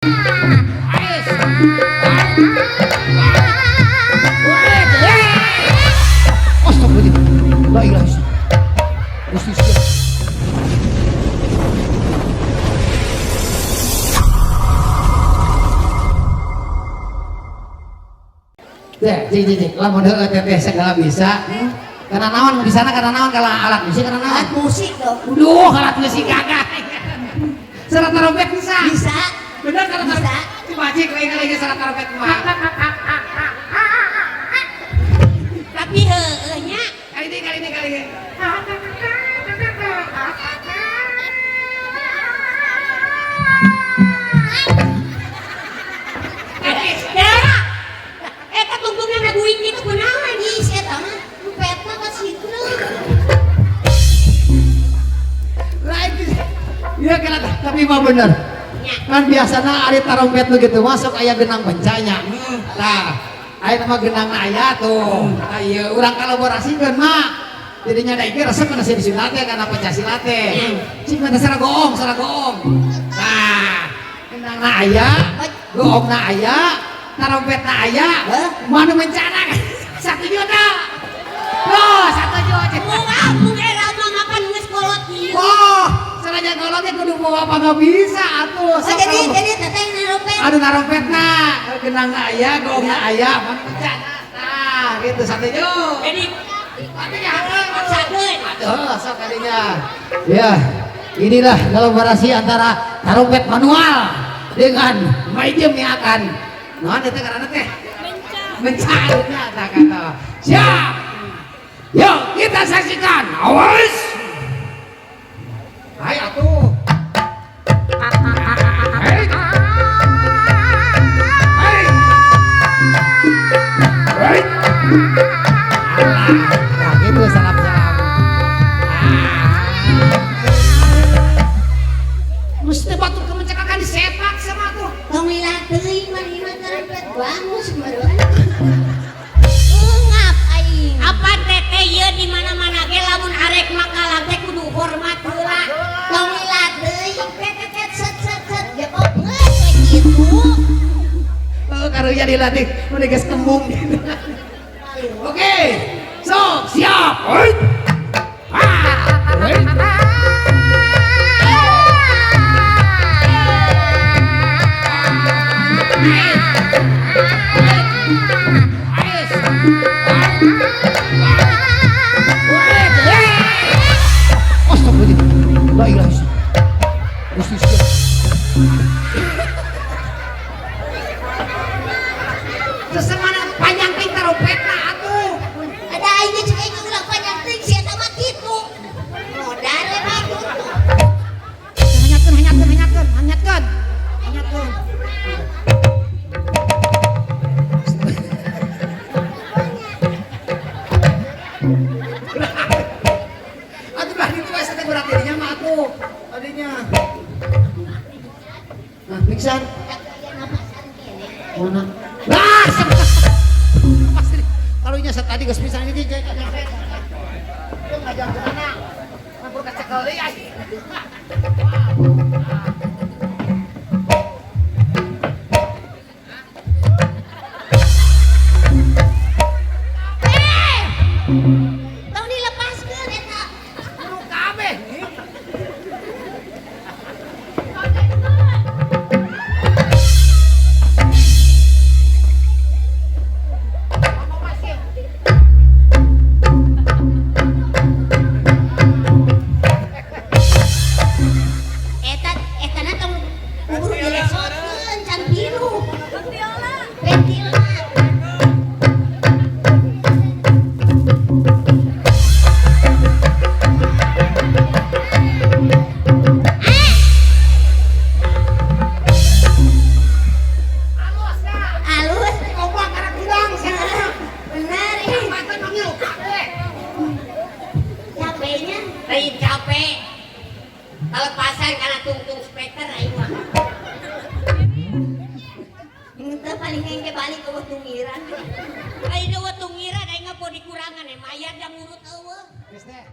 Astagfirullah. La ilaha illallah. Gusti. Teh, cik cik cik, lamun heueuh teteh segala bisa. Karena naon di sana, karena naon kalau alat musik, karena naon? Alat musik dong. Uduh, alat musik gagah. Serat trompet bisa. Bisa. Bener karena Bisa. Coba cik lagi serat trompet kumaha. Tapi heueuh nya. Kali ini kali ini kali ini. Eta tungtungna ngaguing kitu kunaon ieu si eta mah rumpetna ka situ. Lain ya kena, tapi mah bener. Kan biasana ari tarompet nu gitu masuk aya genang bencanya. Nah, aya nama genangna aya tuh. Nah, ieu urang kolaborasikeun mah. Jadinya da ieu resep kana si Sunda teh kana Pancasila teh. Cik mah sareng goong, sareng goong. Nah, genangna aya, goongna aya, tarompetna aya, manu bencana 1 juta. Loh, 1 juta. Moal mung era mah makan geus kolot ieu. Wah, sanajan kolotnya kudu bawa apa nggak bisa atuh. Oh, jadi teteh narompet. Aduh narompetna, genangna aya, goongna aya, manu bencana. Nah, gitu 1 juta. Jadi Maksakeun. Aduh, sok kadinya. Ya, inilah kolaborasi antara tarompet manual dengan medium yang akan naon eta ngaranna teh? Menca. Menca kata. Siap. Yuk kita saksikan. Awas. Hai atuh. Hei. Hei. Hei. Alah, nah gitu salam-salam. Mesti batur kemencekakan disepak sama tuh. Tong lila teuing mah ieu mah tarompet bangus meureun. Ngap aing. Apa teteh ieu di mana-mana ge lamun arek makalang teh kudu hormat heula. Tong lila teuing tet set set set jepok geus we kitu. Oh, karunya dilatih mun geus kembung gitu. Oke, sok siap. Hoi. Ah, hoi. Astagfirullah. La ilaha illallah. Gusti. Sesemana panjang ting tarompetna atuh. Ada aing ge cek aing ulah panjang teuing si eta mah kitu. Modar we mah kitu. Hanyakeun, hanyakeun, hanyakeun, hanyakeun. Hanyakeun. Atuh lah itu we teh berat dirinya mah atuh. Tadinya. Nah, pingsan. Mana? Lah, pasti. Kalau nya tadi geus pingsan ini jeung nyampe. Itu ngajak ke mana? Mampur kacekel deui ai. Tong dilepaskeun eta. Kudu kabeh. Eta etana tong kuburu dilesotkeun can pilu. Ventilna. Alus. Ngomong karena kudang sia. Bener ih. Mata manggil kabeh. Capeknya, lain capek. Kalepasan karena tungtung speaker aing mah. Henteu paling engke balik eueuh tungiran. Aing eueuh tungiran aing mah dikurangan mayat yang ngurut eueuh. Geus teh.